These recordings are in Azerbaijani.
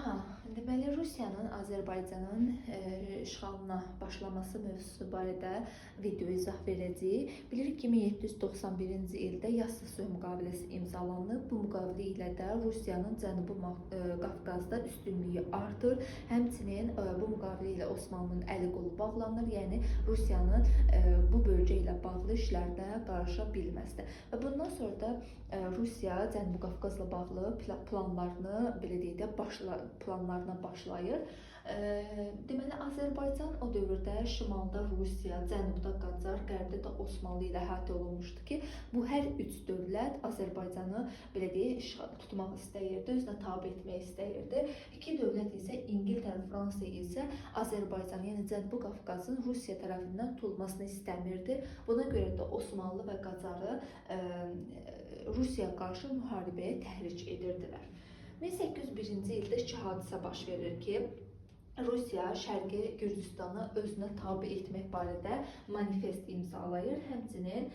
Aha, deməli Rusiyanın Azərbaycanın işğalına başlaması mövzusu barədə video izah verəcəyik. Bilirik ki, 1791-ci ildə Yassı sülh müqaviləsi imzalanıb. Bu müqavilə ilə də Rusiyanın Cənubi Qafqazda üstünlüyü artır. Həmçinin bu müqavilə ilə Osmanlının əli qolu bağlanır. Yəni Rusiyanın bu bölgə ilə bağlı işlərdə qarışa bilməzdi. Və bundan sonra da Rusiya Cənubi Qafqazla bağlı planlarını, belə deyək də, planlarına başlayır. Deməli Azərbaycan o dövrdə şimalda Rusiya, cənubda Qacar, qərbdə də Osmanlı ilə əhatə olunmuşdu ki, bu hər üç dövlət Azərbaycanı belə deyək, işğal tutmaq istəyirdi, özünə tabe etmək istəyirdi. İki dövlət isə İngiltərə, Fransa isə Azərbaycan, yəni Cənubi Qafqazın Rusiya tərəfindən tutulmasını istəmirdi. Buna görə də Osmanlı və Qacarı Rusiyaya qarşı müharibəyə təhrik edirdilər. 1801-ci ildə iki hadisə baş verir ki, Rusiya Şərqi Gürcüstanı özünə tabe etmək barədə manifest imzalayır. Həmçinin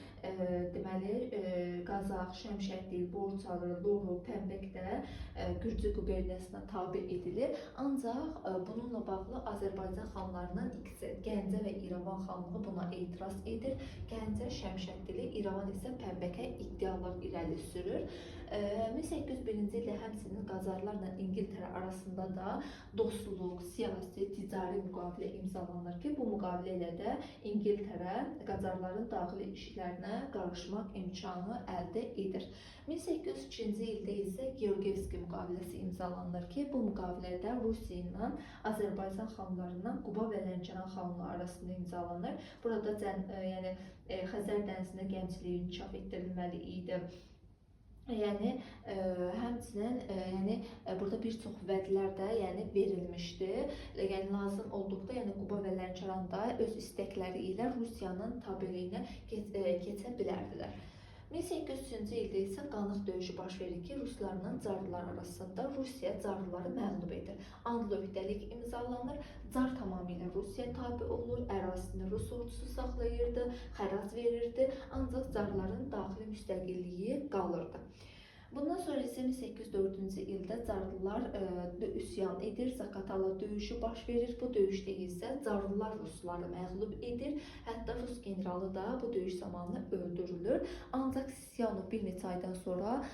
deməli Qazax, Şəmşəddin, Borçalı, Loru, Pəmbək də Gürcü quberniyasına tabe edilir. Ancaq bununla bağlı Azərbaycan xanlarının ikisi, Gəncə və İrəvan xanlığı buna etiraz edir. Gəncə Şəmşəddili, İrəvan isə Pəmbəkə iddialar irəli sürür. 1801-ci ildə həmçinin Qacarlarla İngiltərə arasında da dostluq, siyasi, ticari müqavilə imzalanır ki, bu müqavilə ilə də İngiltərə Qacarların daxili işlərinə qarışmaq imkanı əldə edir. 1802-ci ildə isə Georgievski müqaviləsi imzalanır ki, bu müqavilədə Rusiya ilə Azərbaycan xanlarından Quba və Lənkəran xanlığı arasında imzalanır. Burada yəni Xəzər dənizində gəmiçiliyi inkişaf etdirilməli idi. Yəni həmçinin yəni burada bir çox vədlər də yəni verilmişdi. Yəni lazım olduqda, yəni Quba və Lənkəran da öz istəkləri ilə Rusiyanın tabeliyinə keçə bilərdilər. 1803-cü ildə isə Qanıq döyüşü baş verir ki, ruslarla carlılar arasında Rusiya carlıları məğlub edir. Andlı öhdəlik imzalanır. Car tamamilə Rusiyaya tabe olur, ərazisini rus ordusu saxlayırdı, xərac verirdi, ancaq carların daxili müstəqilliyi qalırdı. Bundan sonra isə 1804-cü ildə carlılar üsyan edir, Zakatala döyüşü baş verir. Bu döyüşdə isə carlılar rusları məğlub edir. Hətta rus generalı da bu döyüş zamanı öldürülür. Ancaq Sisyanov bir neçə aydan sonra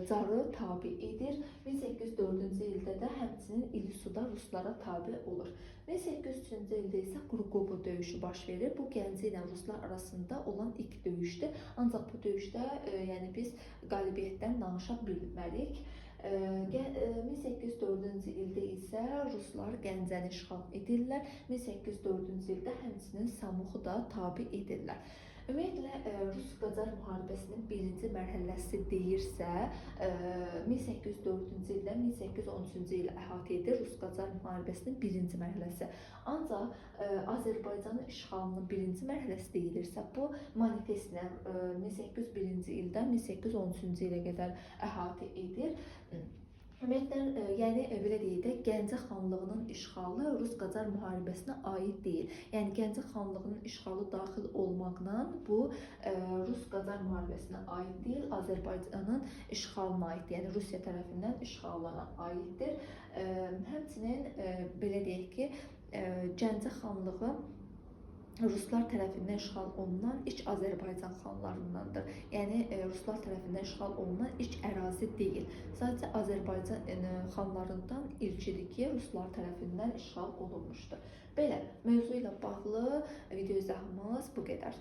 carı tabe edir. 1804-cü ildə də həmçinin İllisuda ruslara tabe olur. 1803-cü ildə isə Quruqobo döyüşü baş verir. Bu Gəncə ilə ruslar arasında olan ilk döyüşdür. Ancaq bu döyüşdə yəni biz qalibiyyətdən danışa bilmərik. 1804-cü ildə isə ruslar Gəncəni işğal edirlər. 1804-cü ildə həmçinin Samuxu da tabe edirlər. Ümumiyyətlə Rus-Qacar müharibəsinin birinci mərhələsi deyirsə, 1804-cü ildən 1813-cü il əhatə edir Rus-Qacar müharibəsinin birinci mərhələsi. Ancaq Azərbaycanın işğalının birinci mərhələsi deyilirsə, bu manifestlə 1801-ci ildən 1813-cü ilə qədər əhatə edir. Ümumiyyətlə, yəni belə deyək də, Gəncə xanlığının işğalı Rus-Qacar müharibəsinə aid deyil. Yəni Gəncə xanlığının işğalı daxil olmaqla bu Rus-Qacar müharibəsinə aid deyil, Azərbaycanın işğalına aiddir. Yəni Rusiya tərəfindən işğalına aiddir. Həmçinin belə deyək ki, Gəncə xanlığı ruslar tərəfindən işğal olunan ilk Azərbaycan xanlarındandır. Yəni ruslar tərəfindən işğal olunan ilk ərazi deyil. Sadəcə Azərbaycan xanlarından ilkidir ki, ruslar tərəfindən işğal olunmuşdur. Belə, mövzu ilə bağlı video izahımız bu qədər.